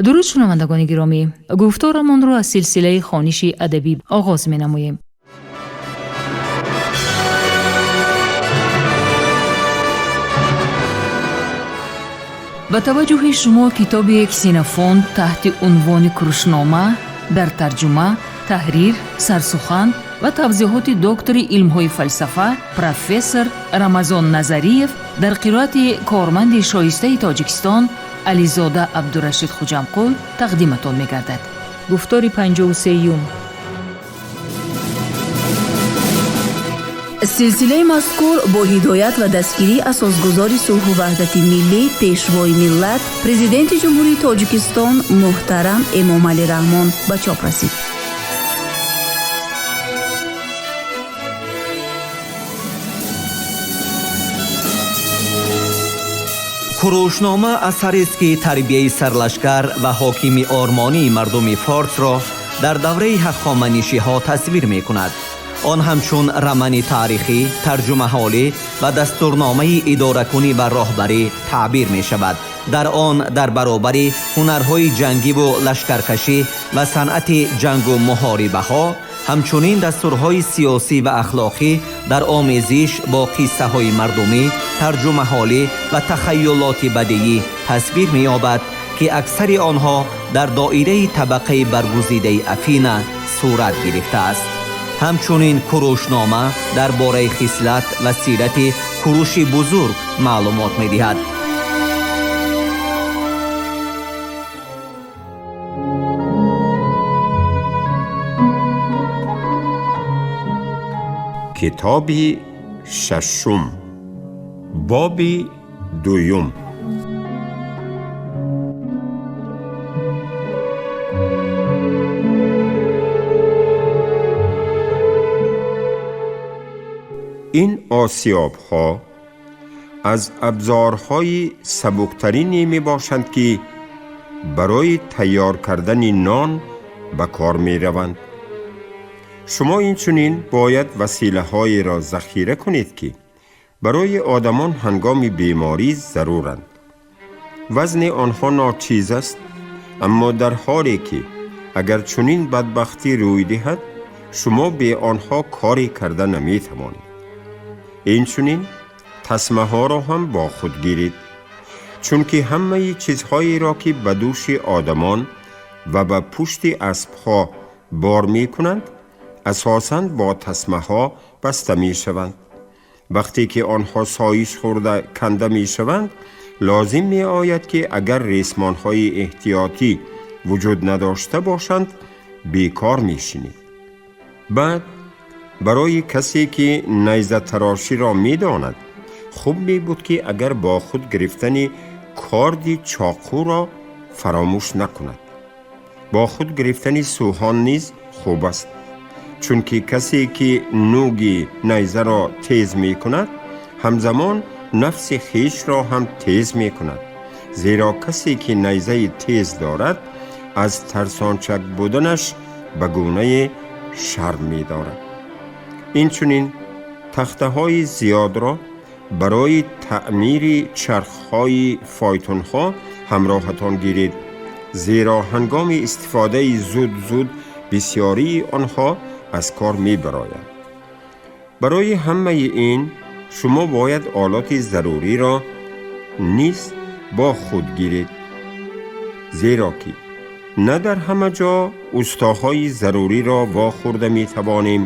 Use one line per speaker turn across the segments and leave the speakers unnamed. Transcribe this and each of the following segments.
Дуруд, шунавандагони гиромӣ! Гуфторамонро аз силсилаи хониши адабӣ оғоз менамоем. Ба таваҷҷӯҳи шумо китоби Ксенофонт таҳти унвони Курушнома дар тарҷума, таҳрир, сарсухан ва тавзеҳоти доктори илмҳои фалсафа, профессор Рамазон Назариев дар қироати корманди шоистаи Тоҷикистон Ализода Абдурашид Хуҷамқул тақдиматон мегардад. Гуфтори 53-юм.
Силсилаи мазкур бо ҳидоят ва дастгирии асосгузори сулҳу ваҳдати миллӣ, пешвои миллат, Президенти Ҷумҳурии Тоҷикистон муҳтарам Эмомалӣ Раҳмон ба чоп расид.
Курушнома асарест, ки тарбияи сарлашкар ва ҳокими ормонии мардуми форсро дар давраи ҳахоманишиҳо тасвир мекунад. Он ҳамчун рамани таърихӣ, тарҷумаҳолӣ ва дастурномаи идоракунӣ ва роҳбарӣ таъбир мешавад. Дар он дар баробари ҳунарҳои ҷангиву лашкаркашӣ ва санъати ҷангу муҳорибаҳо, ҳамчунин дастурҳои сиёсӣ ва ахлоқӣ дар омезиш бо қиссаҳои мардумӣ, тарҷумаҳолӣ ва тахайюлоти бадиӣ тасвир меёбад, ки аксари онҳо дар доираи табақаи баргузидаи Афина сурат гирифтааст. Ҳамчунин Курушнома дар бораи хислат ва сирати Куруши Бузург маълумот медиҳад.
Китоби шашум, боби дуюм. Ин осиёбҳо аз абзорҳои сабуктарине мебошанд, ки барои тайёр кардани нон ба кор мераванд. Шумо инчунин бояд василаҳоеро захира кунед, ки барои одамон ҳангоми беморӣ заруранд. Вазни онҳо ночиз аст, аммо дар ҳоле ки агар чунин бадбахтӣ рӯй диҳад, шумо бе онҳо коре карда наметавонед. Инчунин тасмаҳоро ҳам бо худ гиред, чунки ҳамаи чизҳоеро, ки ба дӯши одамон ва ба пушти аспҳо бор мекунанд, асосан бо тасмаҳо баста мешаванд. Вақте ки онҳо соиш хӯрда канда мешаванд, лозим меояд, ки агар ресмонҳои эҳтиётӣ вуҷуд надошта бошанд, бекор мешинед. Баъд барои касе, ки найзатароширо медонад, хуб мебуд, ки агар бо худ гирифтани корди чоқӯро фаромӯш накунад. Бо худ гирифтани сӯҳон низ хуб аст, чунки касе, ки нӯги найзаро тез мекунад, ҳамзамон нафси хешро ҳам тез мекунад, зеро касе, ки найзаи тез дорад, аз тарсончак буданаш ба гунае шарм медорад. Инчунин тахтаҳои зиёдро барои таъмири чархҳои фойтунҳо ҳамроҳатон гиред, зеро ҳангоми истифодаи зуд-зуд бисёрии онҳо аз кор мебароянд. Барои ҳамаи ин шумо бояд олоти заруриро низ бо худ гиред, зеро ки на дар ҳама ҷо устоҳои заруриро вохӯрда метавонем.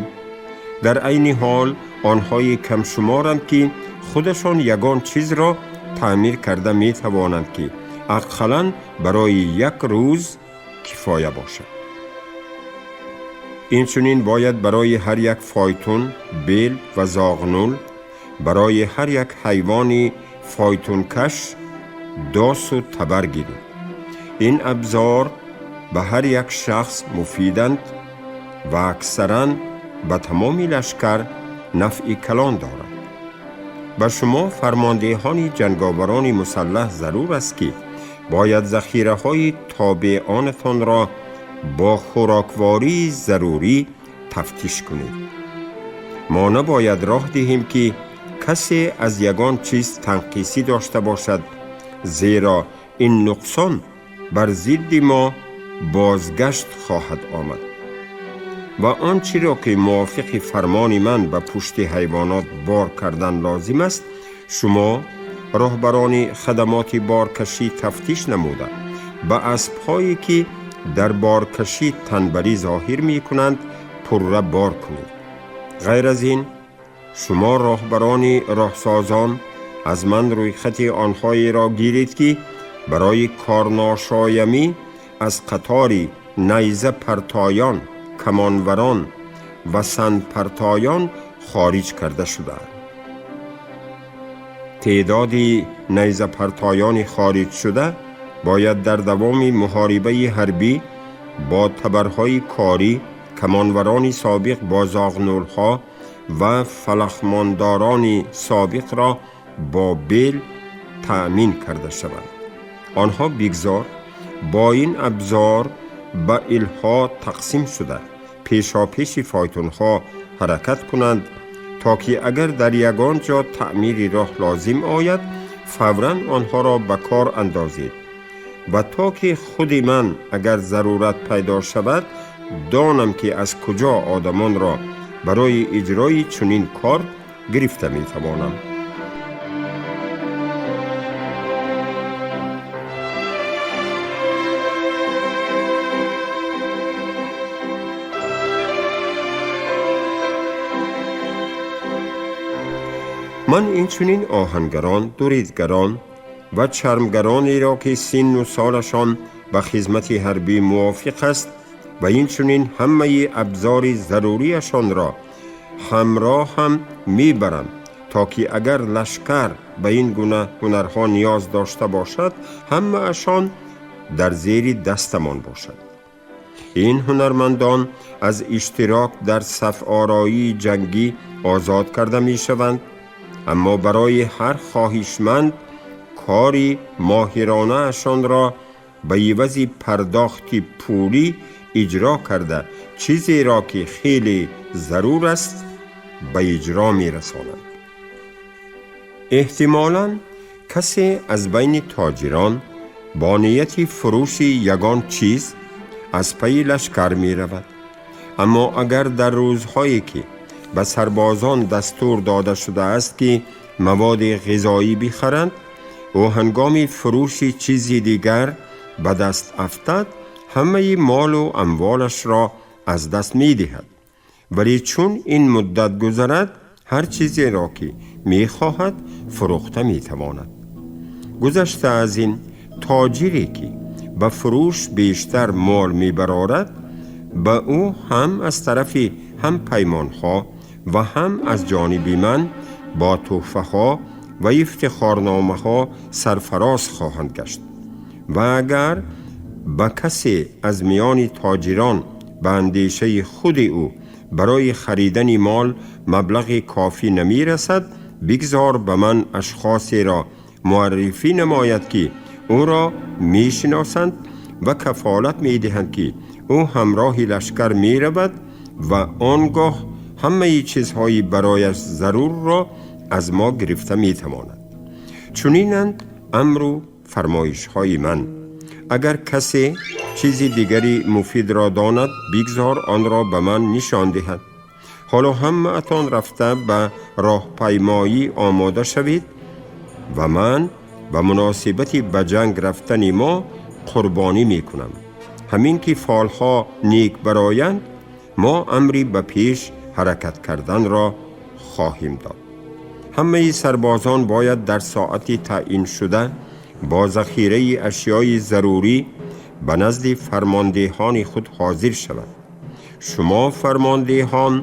Дар айни ҳол онҳои камшуморанд, ки худашон ягон чизро таъмир карда метавонанд, ки ақаллан барои як рӯз кифоя бошад. Инчунин бояд барои ҳар як фойтун бел ва зоғнул, барои ҳар як ҳайвони фойтункаш досу табар гиред. Ин абзор ба ҳар як шахс муфиданд ва аксаран ба тамоми лашкар нафъи калон дорад. Ба шумо фармондеҳони ҷанговарони мусаллаҳ зарур аст, ки бояд захираҳои тобеонатонро бо хӯроквории зарурӣ тафтиш кунед. Мо набояд роҳ диҳем, ки касе аз ягон чиз танқисӣ дошта бошад, зеро ин нуқсон бар зидди мо бозгашт хоҳад омад ва он чиро ки мувофиқи фармони ман ба пушти ҳайвонот бор кардан лозим аст, шумо роҳбарони хадамоти боркашӣ тафтиш намуда ба аспҳое ки дар боркашӣ танбалӣ зоҳир мекунанд пурра бор кунед. Ғайр аз ин, шумо роҳбарони роҳсозон аз ман рӯйхати онҳоеро гиред ки барои корношоямӣ аз қатори найза партоён, камонварон ва сандпартоён хориҷ карда шудаанд. Теъдоди найзапартоёни хориҷшуда бояд дар давоми муҳорибаи ҳарбӣ бо табарҳои корӣ, камонварони собиқ бо зоғнулҳо ва фалахмондорони собиқро бо бел таъмин карда шаванд. Онҳо бигзор бо ин абзор ба илҳо тақсим шуда пешопеши фойтунҳо ҳаракат кунанд, то ки агар дар ягон ҷо таъмири роҳ лозим ояд, фавран онҳоро ба кор андозед ва то ки худи ман агар зарурат пайдо шавад, донам ки аз куҷо одамонро барои иҷрои чунин кор гирифта метавонам. Ман инчунин оҳангарон, дуридгарон ва чармгаронеро ки синну солашон ба хизмати ҳарбӣ мувофиқ аст ва инчунин ҳамаи абзори зарурияшонро ҳамроҳ ҳам мебарам, то ки агар лашкар ба ин гуна ҳунарҳо ниёз дошта бошад, ҳамаашон дар зери дастамон бошад. Ин ҳунармандон аз иштирок дар сафороии ҷангӣ озод карда мешаванд, аммо барои ҳар хоҳишманд кори моҳиронаашонро ба ивази пардохти пулӣ иҷро карда, чизеро ки хеле зарур аст ба иҷро мерасонанд. Эҳтимолан касе аз байни тоҷирон бо нияти фурӯши ягон чиз аз пайи лашкар меравад, аммо агар дар рӯзҳое ки ба сарбозон дастур дода шудааст ки маводи ғизоӣ бихаранд, ӯ ҳангоми фурӯши чизи дигар ба даст афтад, ҳамаи молу амволашро аз даст медиҳад. Вале чун ин муддат гузарад, ҳар чизеро ки мехоҳад фурӯхта метавонад. Гузашта аз ин, тоҷире ки ба фурӯш бештар мол мебарорад, ба ӯ ҳам аз тарафи ҳампаймонҳо ва ҳам аз ҷониби ман бо тӯҳфаҳо ва ифтихорномаҳо сарфароз хоҳанд гашт. Ва агар ба касе аз миёни тоҷирон ба андешаи худи ӯ барои харидани мол маблағи кофӣ намерасад, бигзор ба ман ашхосеро муаррифӣ намояд ки ӯро мешиносанд ва кафолат медиҳанд ки ӯ ҳамроҳи лашкар меравад ва он гоҳ ҳамаи чизҳои барояш зарурро аз мо гирифта метавонад. Чунинанд амру фармоишҳои ман. Агар касе чизи дигари муфидро донад, бигзор онро ба ман нишон диҳад. Ҳоло ҳамаатон рафта ба роҳпаймоӣ омода шавед ва ман ба муносибати ба ҷанг рафтани мо қурбонӣ мекунам. Ҳамин ки фолҳо нек бароянд, мо амри ба пеш ҳаракат карданро хоҳем дод. Ҳамаи сарбозон бояд дар соати таъиншуда бо захираи ашёи зарурӣ ба назди фармондеҳони худ ҳозир шавад. Шумо фармондеҳон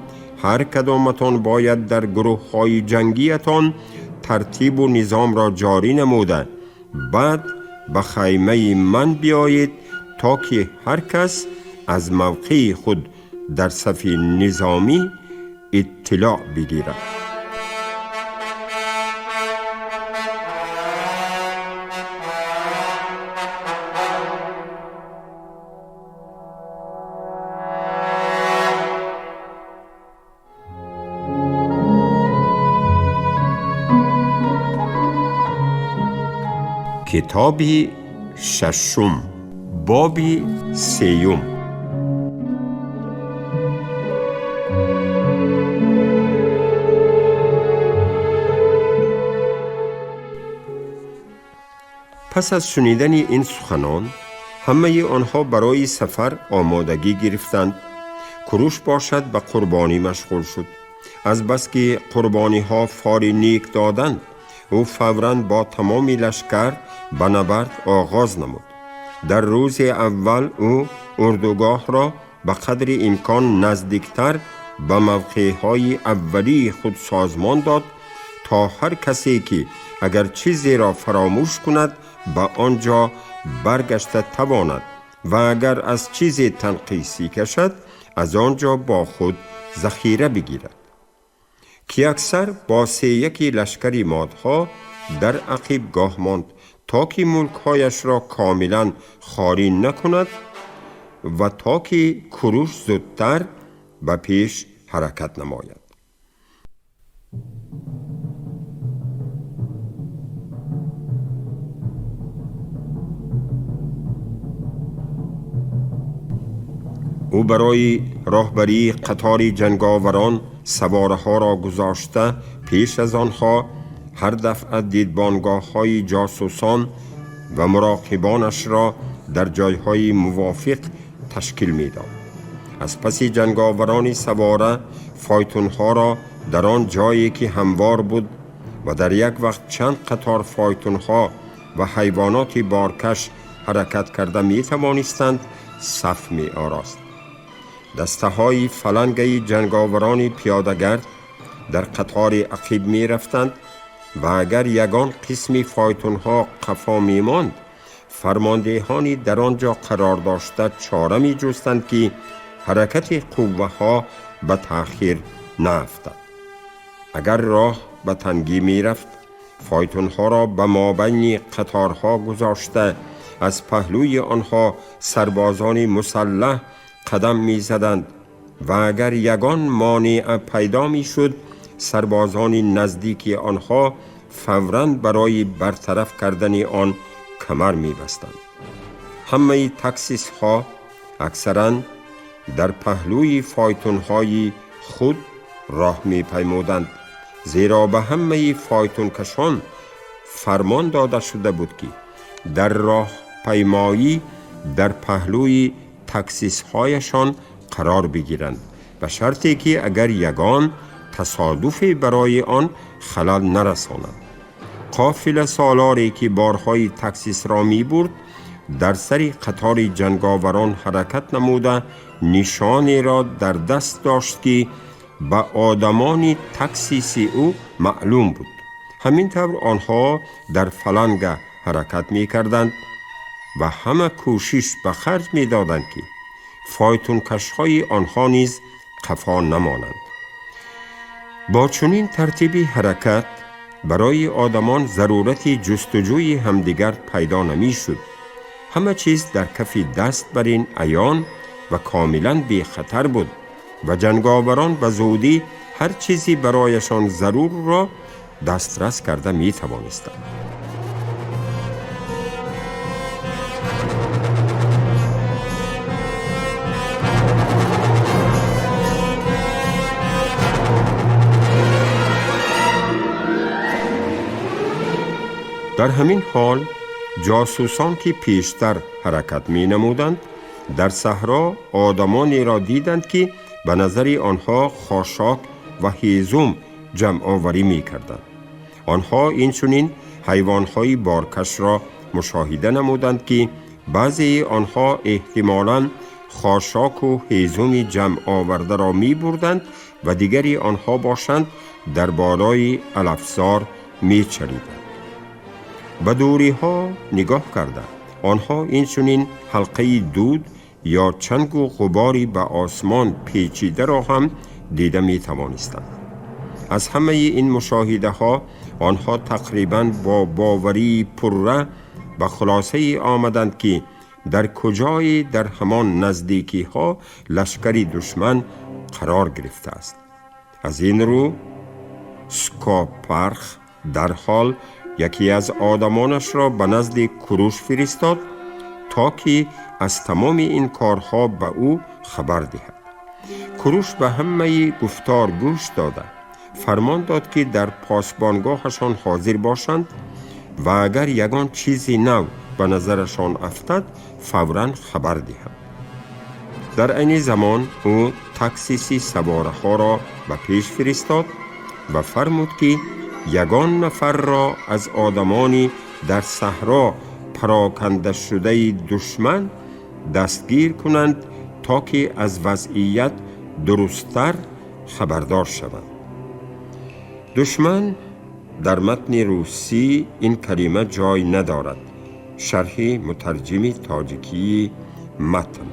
ҳар кадоматон бояд дар гурӯҳҳои ҷангиятон тартибу низомро ҷорӣ намуда, баъд ба хаймаи ман биёед, то ки ҳар кас аз мавқеи худ дар сафи низомӣ иттилоъ бигирад. Китоби шашум. Боби сеюм. Пас аз шунидани ин суханон ҳамаи онҳо барои сафар омодагӣ гирифтанд. Куруш бошад ба қурбонӣ машғул шуд. Азбаски қурбониҳо фори нек доданд, ӯ фавран бо тамоми лашкар ба набард оғоз намуд. Дар рӯзи аввал ӯ урдугоҳро ба қадри имкон наздиктар ба мавқеъҳои аввалии худ созмон дод, то ҳар касе ки агар чизеро фаромӯш кунад ба он ҷо баргашта тавонад ва агар аз чизе танқисӣ кашад, аз он ҷо бо худ захира бигирад. Киаксар бо сеяки лашкари модҳо дар ақибгоҳ монд, то ки мулкҳояшро комилан холӣ накунад ва то ки Куруш зудтар ба пеш ҳаракат намояд. Ӯ барои роҳбарии қатори ҷанговарон савораҳоро гузошта, пеш аз онҳо ҳар дафъа дидбонгоҳҳои ҷосусон ва муроқибонашро дар ҷойҳои мувофиқ ташкил медод. Аз паси ҷанговарони савора фойтунҳоро дар он ҷое ки ҳамвор буд ва дар як вақт чанд қатор фойтунҳо ва ҳайвоноти боркаш ҳаракат карда метавонистанд, саф меорост. Дастаҳои фалангаи ҷанговарони пиёдагард дар қатори ақиб мерафтанд ва агар ягон қисми фойтунҳо қафо мемонд, фармондеҳони дар он ҷо қарор дошта чора меҷустанд ки ҳаракати қувваҳо ба таъхир наафтад. Агар роҳ ба тангӣ мерафт, фойтунҳоро ба мобайни қаторҳо гузошта, аз паҳлӯи онҳо сарбозони мусаллаҳ қадам мезаданд ва агар ягон монеа пайдо мешуд, сарбозони наздики онҳо фавран барои бартараф кардани он камар мебастанд. Ҳамаи таксисҳо аксаран дар паҳлӯи фойтунҳои худ роҳ мепаймуданд, зеро ба ҳамаи фойтункашон фармон дода шуда буд ки дар роҳпаймоӣ дар паҳлӯи таксисҳояшон қарор бигиранд, ба шарте ки агар ягон тасодуфе барои он халал нарасонад. Қофила солоре ки борҳои таксисро мебурд, дар сари қатори ҷанговарон ҳаракат намуда, нишонеро дар даст дошт ки ба одамони таксиси ӯ маълум буд. Ҳамин тавр онҳо дар фаланга ҳаракат мекарданд ва ҳама кӯшиш ба харҷ медоданд ки фойтункашҳои онҳо низ қафо намонанд. Бо чунин тартиби ҳаракат барои одамон зарурати ҷустуҷӯи ҳамдигар пайдо намешуд. Ҳама чиз дар кафи даст бар ин аён ва комилан бехатар буд ва ҷанговарон ба зудӣ ҳар чизи барояшон зарурро дастрас карда метавонистанд. Дар ҳамин ҳол ҷосусон ки пештар ҳаракат менамуданд, дар саҳро одамонеро диданд ки ба назари онҳо хошок ва ҳезум ҷамъоварӣ мекарданд. Онҳо инчунин ҳайвонҳои боркашро мушоҳида намуданд ки баъзеи онҳо эҳтимолан хошоку ҳезуми ҷамъовардаро мебурданд ва дигари онҳо бошанд дар болои алафзор мечариданд. Ба дуриҳо нигоҳ карда, онҳо инчунин ҳалқаи дуд ё чангу ғубори ба осмон печидаро ҳам дида метавонистанд. Аз ҳамаи ин мушоҳидаҳо онҳо тақрибан бо боварии пурра ба хулосае омаданд ки дар куҷое дар ҳамон наздикиҳо лашкари душман қарор гирифтааст. Аз ин рӯ Скопарх дарҳол яке аз одамонашро ба назди Куруш фиристод, то ки аз тамоми ин корҳо ба ӯ хабар диҳад. Куруш ба ҳамаи гуфтор гӯш дода, фармон дод, ки дар посбонгоҳашон ҳозир бошанд ва агар ягон чизи нав ба назарашон афтад, фавран хабар диҳанд. Дар айни замон ӯ таксиси савораҳоро ба пеш фиристод ва фармуд, ки ягон нафарро аз одамони дар саҳро парокандашудаи душман дастгир кунанд, то ки аз вазъият дурусттар хабардор шаванд. Душман дар матни русӣ ин калима ҷой надорад. Шарҳи мутарҷими тоҷикии матн.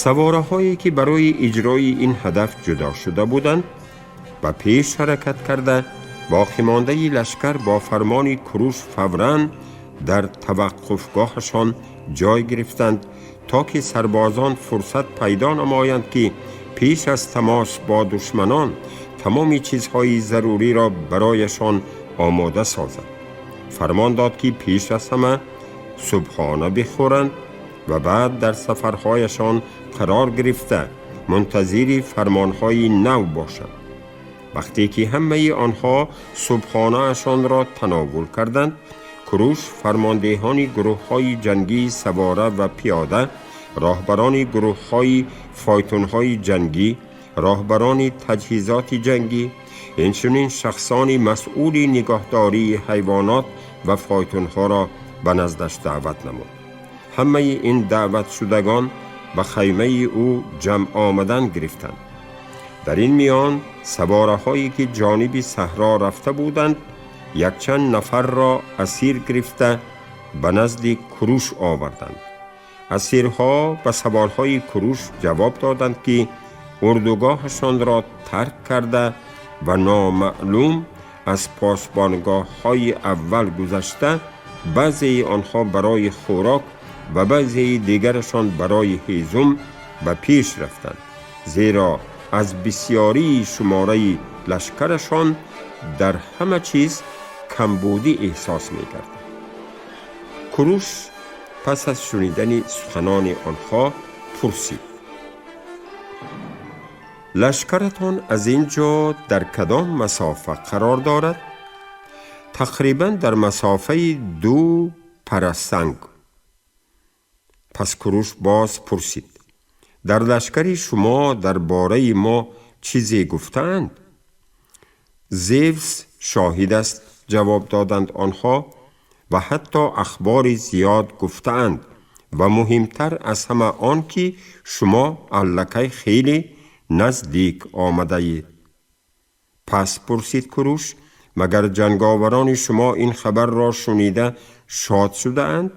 Савораҳое, ки барои иҷрои ин ҳадаф ҷудо шуда буданд, ба пеш ҳаракат карда, боқимондаи лашкар бо фармони Куруш фавран дар таваққуфгоҳашон ҷой гирифтанд, то ки сарбозон фурсат пайдо намоянд, ки пеш аз тамос бо душманон тамоми чизҳои заруриро барояшон омода созанд. Фармон дод, ки пеш аз ҳама субҳона бихӯранд ва баъд дар сафарҳояшон қарор гирифта, мунтазири фармонҳои нав бошанд. Вақте ки ҳамаи онҳо субҳонаашонро тановул карданд, Куруш фармондеҳони гурӯҳҳои ҷангии савора ва пиёда, роҳбарони гурӯҳҳои фойтунҳои ҷангӣ, роҳбарони таҷҳизоти ҷангӣ, инчунин шахсони масъули нигоҳдории ҳайвонот ва фойтунҳоро ба наздаш даъват намуд. Ҳамаи ин даъватшудагон ба хаймаи ӯ ҷамъ омадан гирифтанд. Дар ин миён савораҳое, ки ҷониби саҳро рафта буданд, якчанд нафарро асир гирифта, ба назди Куруш оварданд. Асирҳо ба саволҳои Куруш ҷавоб доданд, ки урдугоҳашонро тарк карда ва номаълум аз посбонгоҳҳои аввал гузашта, баъзеи онҳо барои хӯрок ва баъзеи дигарашон барои ҳезум ба пеш рафтанд, зеро аз бисёрии шумораи лашкарашон дар ҳама чиз камбудӣ эҳсос мекарданд. Куруш пас аз шунидани суханони онҳо пурсид: «Лашкаратон аз ин ҷо дар кадом масофа қарор дорад?» «Тақрибан дар масофаи 2 парасанг». Пас Куруш боз пурсид: «Дар лашкари шумо дар бораи мо чизе гуфтаанд?» «Зевс шоҳид аст», ҷавоб доданд онҳо, «ва ҳатто ахбори зиёд гуфтаанд ва муҳимтар аз ҳама он, ки шумо аллакай хеле наздик омадаед». Пас пурсид Куруш: «Магар ҷанговарони шумо ин хабарро шунида шод шудаанд?»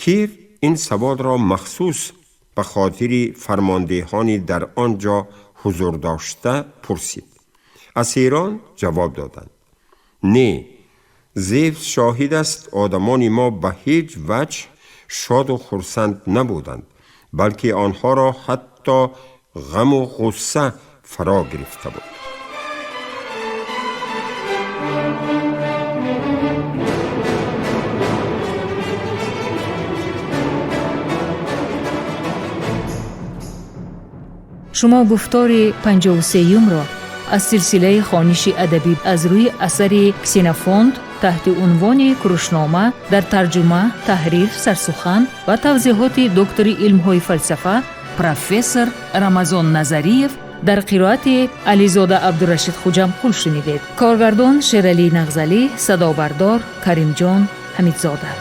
Кир ин саволро махсус ба хотири фармондеҳони дар он ҷо ҳузур дошта пурсид. Асирон ҷавоб доданд: «Не, Зевс шоҳид аст, одамони мо ба ҳеҷ ваҷҳ шоду хурсанд набуданд, балки онҳоро ҳатто ғаму ғусса фаро гирифта буд».
Шумо гуфтори 53-юмро аз силсилаи хониши адабӣ аз рӯи асари Ксенофонт таҳти унвони Курушнома дар тарҷума, таҳрир, сарсухан ва тавзеҳоти доктори илмҳои фалсафа, профессор Рамазон Назариев дар қироати Ализода Абдурашид Хуҷамқул шунидед. Коргардон Шералӣ Нағзалӣ, садобардор Каримҷон Ҳамидзода.